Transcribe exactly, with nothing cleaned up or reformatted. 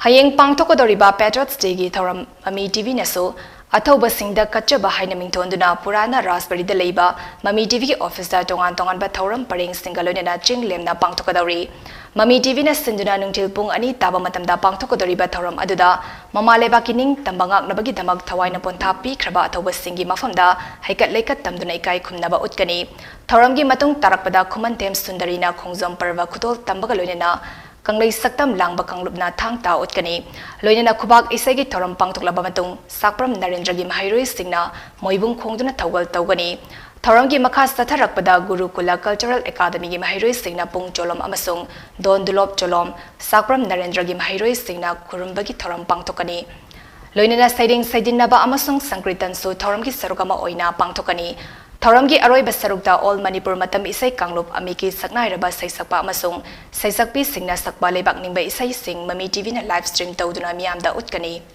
ꯍꯌꯦꯡ ꯄꯥꯡꯊꯣꯛꯀꯗꯧꯔꯤꯕ Patriots Dayꯒꯤ ꯊꯧꯔꯝ ꯃꯃꯤ ꯇꯤꯚꯤꯅꯁꯨ ꯑꯊꯧꯕꯁꯤꯡꯗ ꯀꯠꯆꯕ ꯍꯥꯏꯅ ꯃꯤꯡꯊꯣꯟꯗꯨꯅ ꯄꯨꯔꯥꯅ ꯔꯥꯖꯕꯥꯔꯤꯗ ꯂꯩꯕ ꯃꯃꯤ ꯇꯤꯚꯤꯒꯤ ꯑꯣꯐꯤꯁꯇ ꯇꯣꯉꯥꯟ ꯇꯣꯉꯥꯟꯕ ꯊꯧꯔꯝ ꯄꯔꯦꯡꯁꯤꯡꯒ ꯂꯣꯏꯅꯅ ꯆꯤꯡ ꯂꯦꯝꯅ ꯄꯥꯡꯊꯣꯛꯀꯗꯧꯔꯤ꯫ ꯃꯃꯤ ꯇꯤꯚꯤꯅ ꯁꯤꯟꯗꯨꯅ ꯅꯨꯡꯊꯤꯜ ꯄꯨꯡ ꯑꯅꯤ ꯇꯥꯕ ꯃꯇꯝꯗ ꯄꯥꯡꯊꯣꯛꯀꯗꯧꯔꯤꯕ ꯊꯧꯔꯝ ꯑꯗꯨꯗ ꯃꯃꯥ ꯂꯩꯕꯥꯛꯀꯤ ꯅꯤꯡꯇꯝꯕ ꯉꯥꯛꯅꯕꯒꯤꯗꯃꯛ ꯊꯋꯥꯏꯅ ꯄꯣꯟꯊꯥ ꯄꯤꯈ꯭ꯔꯕ ꯑꯊꯧꯕꯁꯤꯡꯒꯤ ꯃꯐꯝꯗ ꯍꯩꯀꯠ ꯂꯩꯀꯠ ꯇꯝꯗꯨꯅ ꯏꯀꯥꯏ ꯈꯨꯝꯅꯕ ꯎꯠꯀꯅꯤ꯫ ꯊꯧꯔꯝꯒꯤ ꯃꯇꯨꯡ ꯇꯥꯔꯛꯄꯗ ꯈꯨꯃꯟꯊꯦꯝ ꯁꯨꯟꯗꯔꯤꯅ ꯈꯣꯡꯖꯣꯝ ꯄꯔꯕ ꯈꯨꯗꯣꯜ ꯇꯝꯕꯒ ꯂꯣꯏꯅꯅ ꯀꯪꯂꯩ ꯁꯛꯇꯝ ꯂꯥꯡꯕ ꯀꯥꯡꯂꯨꯞꯅ ꯊꯥꯡ ꯇꯥ ꯎꯠꯀꯅꯤ꯫ ꯂꯣꯏꯅꯅ ꯈꯨꯕꯥꯛ ꯏꯁꯩꯒꯤ ꯊꯧꯔꯝ ꯄꯥꯡꯊꯣꯛꯂꯕ ꯃꯇꯨꯡ ꯁꯥꯛꯄ꯭ꯔꯝ ꯅꯔꯦꯟꯗ꯭ꯔꯒꯤ ꯃꯍꯩꯔꯣꯏꯁꯤꯡꯅ ꯃꯣꯏꯕꯨꯡ ꯈꯣꯡꯗꯨꯅ ꯊꯧꯒꯜ ꯇꯧꯒꯅꯤ꯫ ꯊꯧꯔꯝꯒꯤ ꯃꯈꯥ ꯆꯠꯊꯔꯛꯄꯗ ꯒꯨꯔꯨꯀꯨꯂ Cultural Academyꯒꯤ ꯃꯍꯩꯔꯣꯏꯁꯤꯡꯅ ꯄꯨꯡ ꯆꯣꯂꯣꯝ ꯑꯃꯁꯨꯡ ꯗꯣꯟ ꯗꯨꯂꯣꯞ ꯆꯣꯂꯣꯝ, ꯁꯥꯛꯄ꯭ꯔꯝ ꯅꯔꯦꯟꯗ꯭ꯔꯒꯤ ꯃꯍꯩꯔꯣꯏꯁꯤꯡꯅ ꯈꯨꯔꯨꯝꯕꯒꯤ ꯊꯧꯔꯝ ꯄꯥꯡꯊꯣꯛꯀꯅꯤ꯫ ꯂꯣꯏꯅꯅ ꯁꯩꯔꯦꯡ ꯁꯩꯗꯤꯟꯅꯕ ꯑꯃꯁꯨꯡ ꯁꯪꯀ꯭ꯔꯤꯇꯟꯁꯨ ꯊꯧꯔꯝꯒꯤ ꯁꯔꯨꯛ ꯑꯃ ꯑꯣꯏꯅ ꯄꯥꯡꯊꯣꯛꯀꯅꯤ꯫ ꯊꯧꯔꯝꯒꯤ ꯑꯔꯣꯏꯕ ꯁꯔꯨꯛꯇ All Manipur ꯃꯇꯝ ꯏꯁꯩ ꯀꯥꯡꯂꯨꯞ ꯑꯃꯤꯀꯤ ꯁꯛꯅꯥꯏꯔꯕ ꯁꯩꯁꯛꯄ ꯑꯃꯁꯨꯡ ꯁꯩꯁꯛꯄꯤꯁꯤꯡꯅ ꯁꯛꯄ ꯂꯩꯕꯥꯛ ꯅꯤꯡꯕ ꯏꯁꯩꯁꯤꯡ ꯃꯃꯤ ꯇꯤꯚꯤꯅ live stream ꯇꯧꯗꯨꯅ ꯃꯤꯌꯥꯝꯗ ꯎꯠꯀꯅꯤ꯫